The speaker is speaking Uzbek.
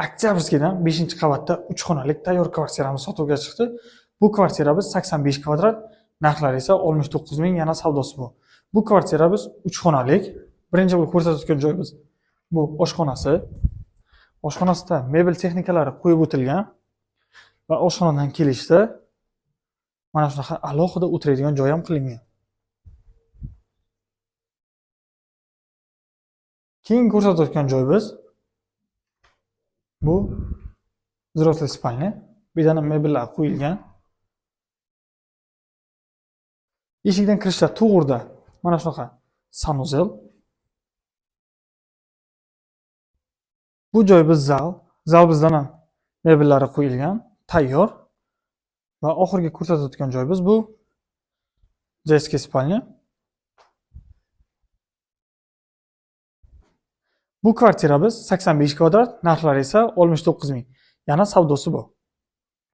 Oktyabrskiydan 5-qavatda 3 xonalik tayyor kvartiramiz sotuvga chiqdi. Bu kvartiramiz 85 kvadrat, narxlari esa 69 ming, yana savdosi bor. Bu kvartiramiz 3 xonalik. Birinchi bo'lib ko'rsatayotgan joyimiz bu oshxonasi. Oshxonasida mebel texnikalari qo'yib o'tilgan va oshxonadan kelishda mana shunaqa alohida o'tiradigan joy ham qilingan. Keyin ko'rsatayotgan joyimiz bu взрослый спальня. Bu yerdan ham mebellar qo'yilgan. Eshikdan kirishda to'g'rida mana shunaqa sanuzel. Bu joy biz zal. Zal bizdan ham mebellari qo'yilgan, tayyor. Va oxirgi ko'rsatayotgan joyimiz bu детский спальня. Bu kvartiramiz 85 kvadrat, narxlari esa 69 ming. Yana savdosi bor.